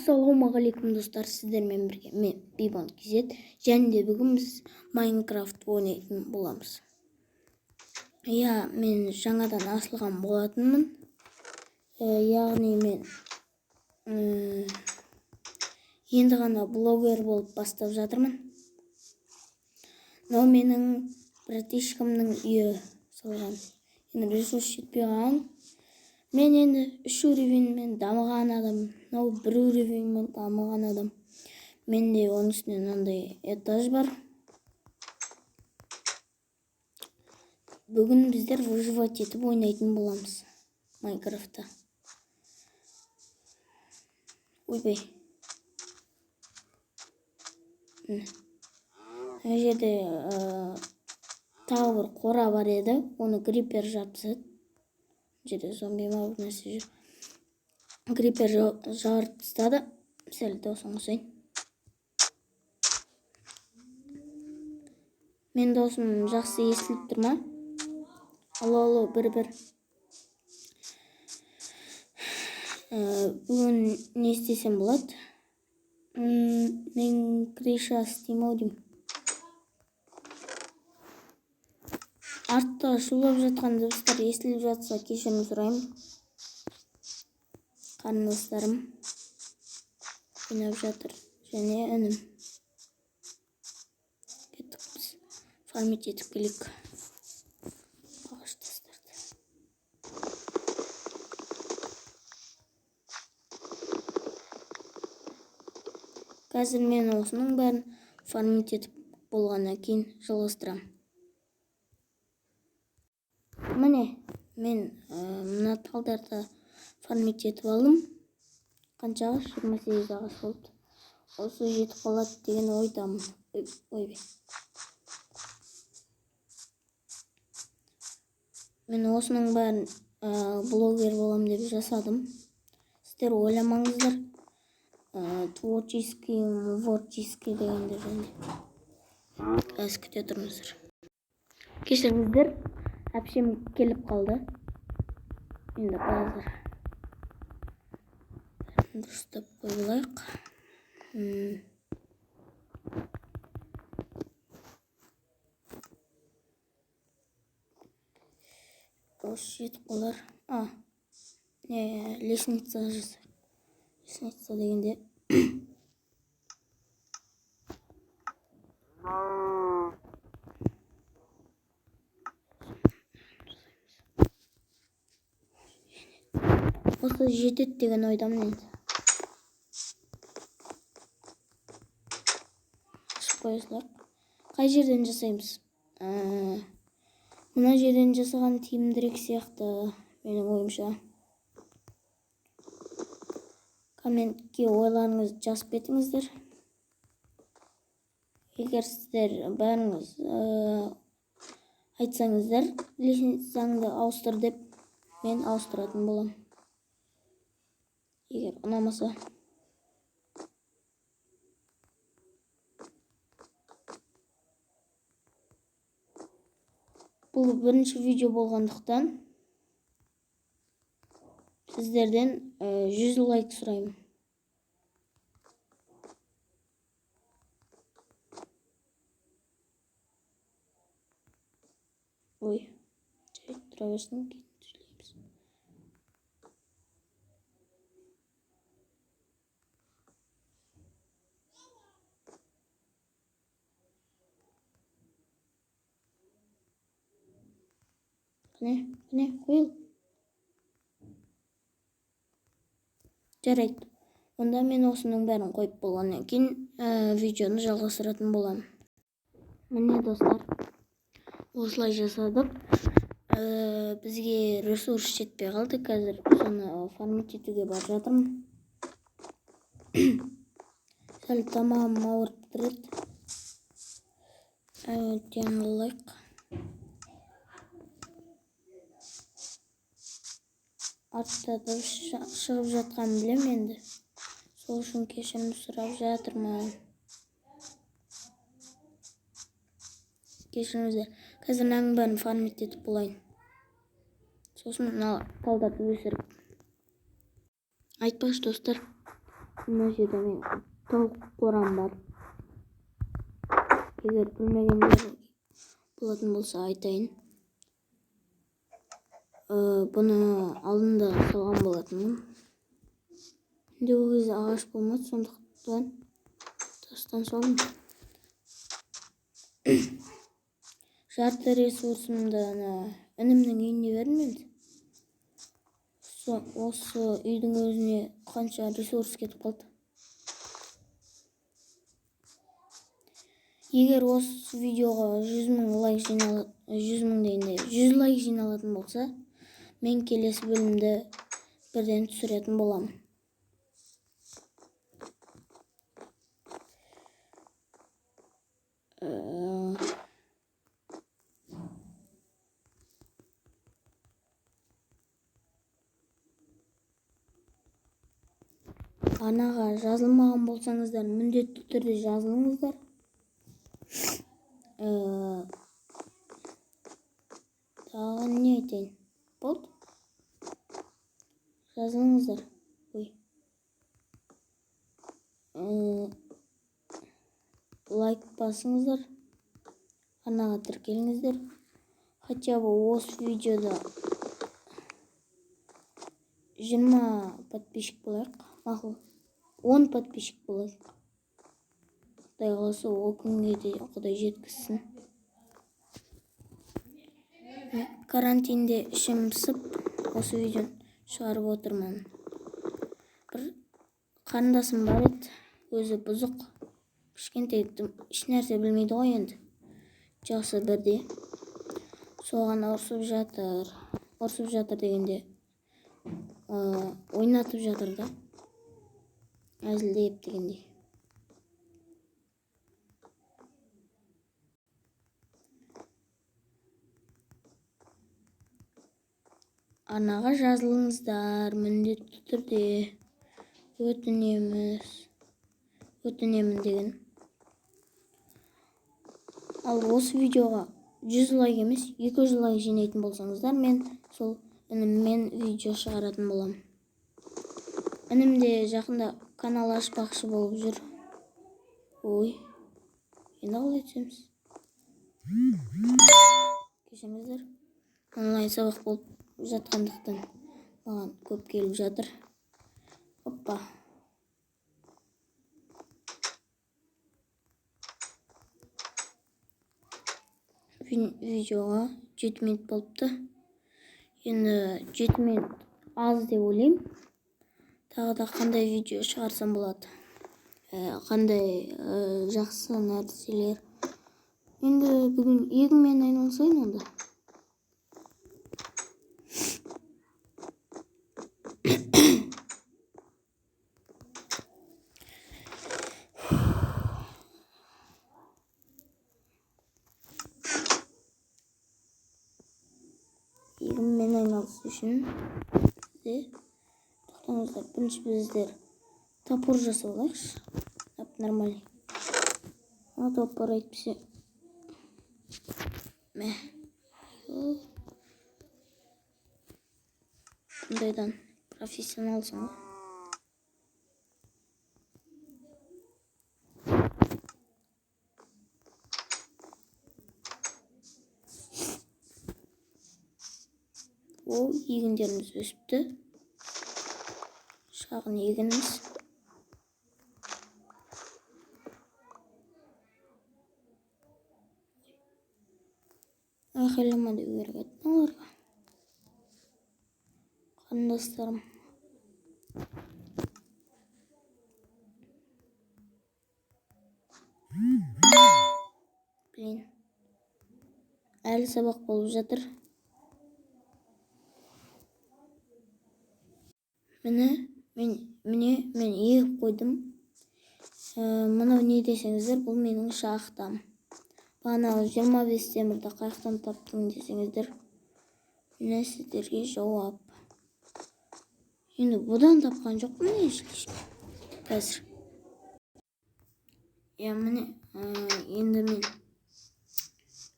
Ассалаумағалейкум, достар! Сіздермен бірге мен, Бибон KZ, және де бүгін біз Майнкрафт ойнайтын боламыз. Иә, мен жаңадан ашылған болатынмын. Яғни мен енді ғана блогер болып бастап жатырмын. Мынау менің братишкамның үйі салған. Енді ресурс жетпей қалған. Мен енді үш уровеньмен дамыған адам, мынау бір уровеньмен дамыған адам. Менде оның үстіне мынандай этаж бар. Бүгін біздер выживать етіп ойнайтын боламыз Майнкрафтта. Ойбай, мына жерде тағы бір қора бар еді, оны крипер жарып тастады. Мына жерде зомби ма, бір нәрсе жүр. Крипер жарып тастады. Сәл дауысын қосайын. Менің дауысым жақсы естіліп тұр ма? Алло, алло, бір бір. Бүгін не істесем болады? Мен крыша істеймін ау деймін. Артта шулап жатқан дыбыстар естіліп жатса, кешірім сұраймын. Қарындастарым ойнап жатыр және інім. Кеттік, біз фармить етіп келейік ағаш тастарды. Қазір мен осының бәрін фармить етіп болғаннан кейін жалғастырамын. Міне, мен мына талдарды фармить етіп алдым. Қанша ағаш? 28 ағаш болды. Осы жетіп қалады деген ойдамын. Ойбай. Мен осының бәрін блогер болам деп жасадым. Сіздер ойламаңыздар. Творческий, творческий дегендер және. Қазір күте тұрыңыздар. Кешіріңіздер, әпшем келіп қалды. Енді қазір дұрыстап қойып алайық. Осы жетіп қалар. А, не, лестница жасайық. Лестница дегенде осы жетеді деген ойдамын енді. Ашып қоя салайық. Қай жерден жасаймыз? Мына жерден жасаған тиімдірек сияқты менің ойымша. Комментке ойларыңызды жазып кетіңіздер. Егер сіздер бәріңіз айтсаңыздар, лестницаңды ауыстыр деп, мен ауыстыратын боламын. Егер ұнамаса. Бұл бірінші видео болғандықтан сіздерден 100 лайк сұраймын. Ой, жарайды, тұра берсін, кейін түзелеміз. Қане, қане, қойыл. Жарайды. Онда мен осының бәрін қойып болғаннан кейін видеоны жалғастыратын боламын. Міне, достар, осылай жасадық. Бізге ресурс жетпей қалды. Қазір соны фармить етуге барып жатырмын. Сәл тамағым ауырып тұр еді. Демалайық. Артта дыбыс шығып жатқанын білемін енді. Сол үшін кешірім сұрап жатырмын. Кешіріңіздер. Қазір мынаның бәрін фармить етіп болайын. Сосын мына талдарды өсіріп. Айтпақшы, достар, Мына жерде мен тауық қорам бар. Егер білмегендер болатын болса айтайын. Бұны алдында салған болатынмын. Енді ол кезде ағаш болмады, сондықтан тастан салдым. Жарты ресурсымды ана інімнің үйіне бердім енді. Осы үйдің өзіне қанша ресурс кетіп қалды. Егер осы видеоға 100 мың лайк жинала, 100 мың дегенде 100 лайк жиналатын болса, мен келесі бөлімді бірден түсіретін боламын. Арнаға жазылмаған болсаңыздар, міндетті түрде жазылыңыздар. Тағы не айтайын? Болды. Жазылыңыздар. Ой. Лайк басыңыздар. Арнаға тіркеліңіздер. Хотя бы осы видеода 20 подписчик болайық. Мақұл. 10 подписчик болайық. Құдай қаласа, ол күнге де Құдай жеткізсін. Карантинде ішім пысып, осы видеоны шығарып отырмын. Бір қарындасым бар еді, өзі бұзық. Кішкентай еш нәрсе білмейді ғой енді. Жасы бірде. Соған ұрсып жатыр. Ұрсып жатыр дегенде, ойнатып жатыр да. Әзілдеп дегендей. Арнаға жазылыңыздар, міндетті түрде. Өтінеміз. Өтінемін деген. Ал осы видеоға 100 лайк емес, 200 лайк жинайтын болсаңыздар, мен сол ініммен видео шығаратын боламын. Інім де жақында канал ашпақшы болып жүр. Ой, енді қалай түсеміз? Кешіріңіздер. Онлайн сабақ болып жатқандықтан маған көп келіп жатыр. Оппа. Видеоға 7 минут болыпты. Енді 7 минут аз деп ойлаймын. Тағы да қандай видео шығарсам болады? Қандай жақсы нәрселер. Енді бүгін егінмен айналысайын онда. Егінмен айналысу үшін бізде тоқтаңыздар, бірінші біздер топор жасап алайықшы. Ап, нормальный. Мына топор әйтпесе. Мә. Бұндайдан профессионалсың ғой. О, егіндеріміз өсіпті. Шағын егініміз. Айқайлама деу керек еді мыналарға. Қарындастарым. Блин. Әлі сабақ болып жатыр. Міне, мен егіп қойдым. Мынау не десеңіздер, бұл менің шахтам. Бағанағы 25 темірді қаяқтан таптың десеңіздер, міне сіздерге жауап. Енді бұдан тапқан жоқпын ешқашан. Қазір. Я, міне, енді мен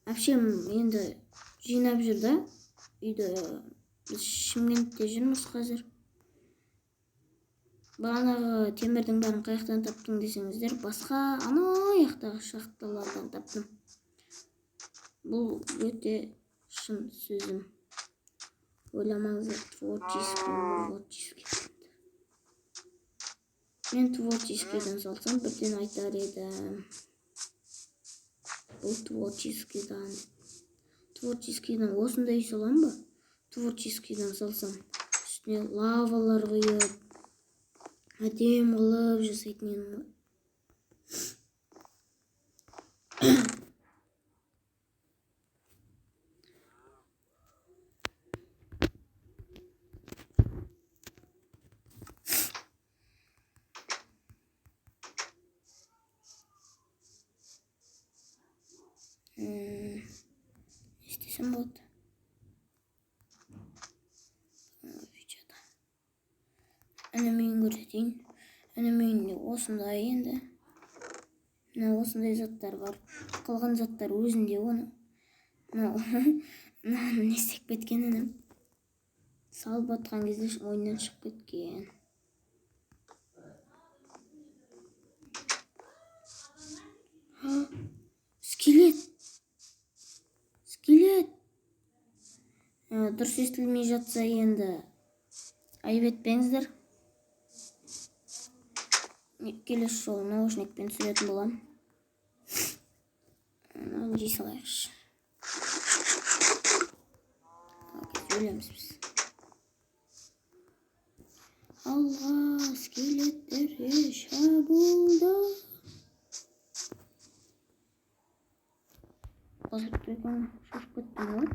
әпшем енді жинап жүр да. Үйді біз Шымкентте жүрміз қазір. Бағанағы темірдің бәрін қаяқтан таптың десеңіздер, басқа анау жақтағы шахталардан таптым. Бұл өте шын сөзім. Ойламаңыздар, творческий. Мен творческийден салсам, бірден айтар едім. Бұл творческийдан. Творческийден осындай үй салам ба? Творческийден салсам, үстіне лавалар құйып, әдемі қылып жасайтын едім ғой. Не істесем болады? Видеода. Інім үйін көрсетейін. Інім үйінде осындай енді. Мына осындай заттар бар. Қалған заттар өзінде оны. Мынаны не істеп кеткен інім? Салып атқан кезде ойыннан шығып кеткен. Скелет! Скелет! Дұрыс естілмей жатса енді айып етпеңіздер. Келесі жолы наушникпен түсіретін боламын. Мынаны жей салайықшы. Өлеміз біз. Алға скелеттерге шабуылда. Қосылып тұр екен, шошып кеттім ғой.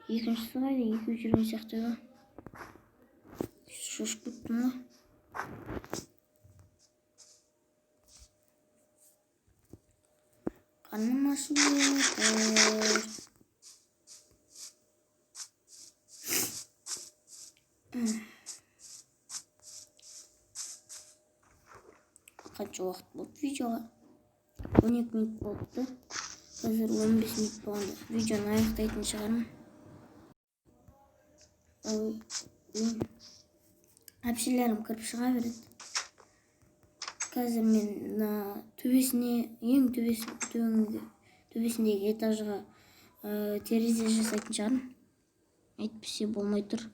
Екіншісі қайда? Екеуі жүрген сияқты ғой. Шошып кеттім ғой. Қарным ашып жатыр. Қанша уақыт болды видеоға? 12 минут болыпты. Қазір 15 минут болғанда видеоны аяқтайтын шығармын. Ой, әпшелерім кіріп шыға береді. Қазір мен мына төбесіне, ең төбесіндегі этажға терезе жасайтын шығармын. Әйтпесе болмай тұр.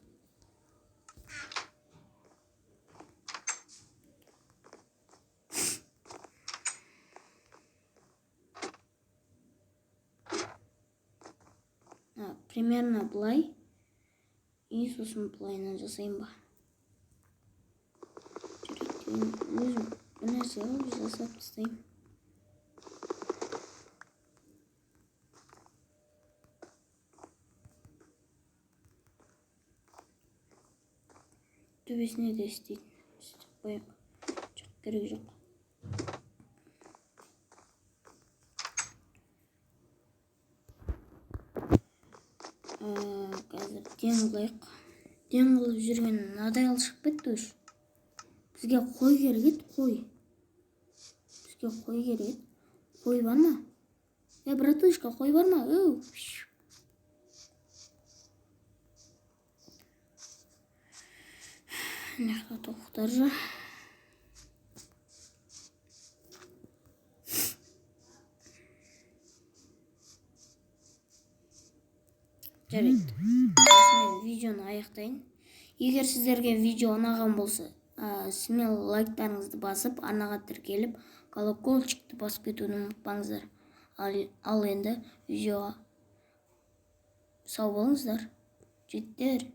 Примерно былай. И сосын былайынан жасайын ба? Жүректен өзім бір нәрсе қылып жасап тастаймын. Төбесіне де істейтін. Істеп қояйын. Жоқ, керек жоқ. Қазір ден қылайық. Ден қылып жүрген мынадай алып шығып кетті уже. Бізге қой керек еді, қой. Бізге қой керек еді. Қой бар ма? Братушка, қой бар ма? Өу. Мына жақта тоқтар жүр. Жарайды. Осымен видеоны аяқтайын. Егер сіздерге видео ұнаған болса, смело лайктарыңызды басып, арнаға тіркеліп, колокольчикті басып кетуді ұмытпаңыздар. Ал енді видеоға сау болыңыздар, жігіттер.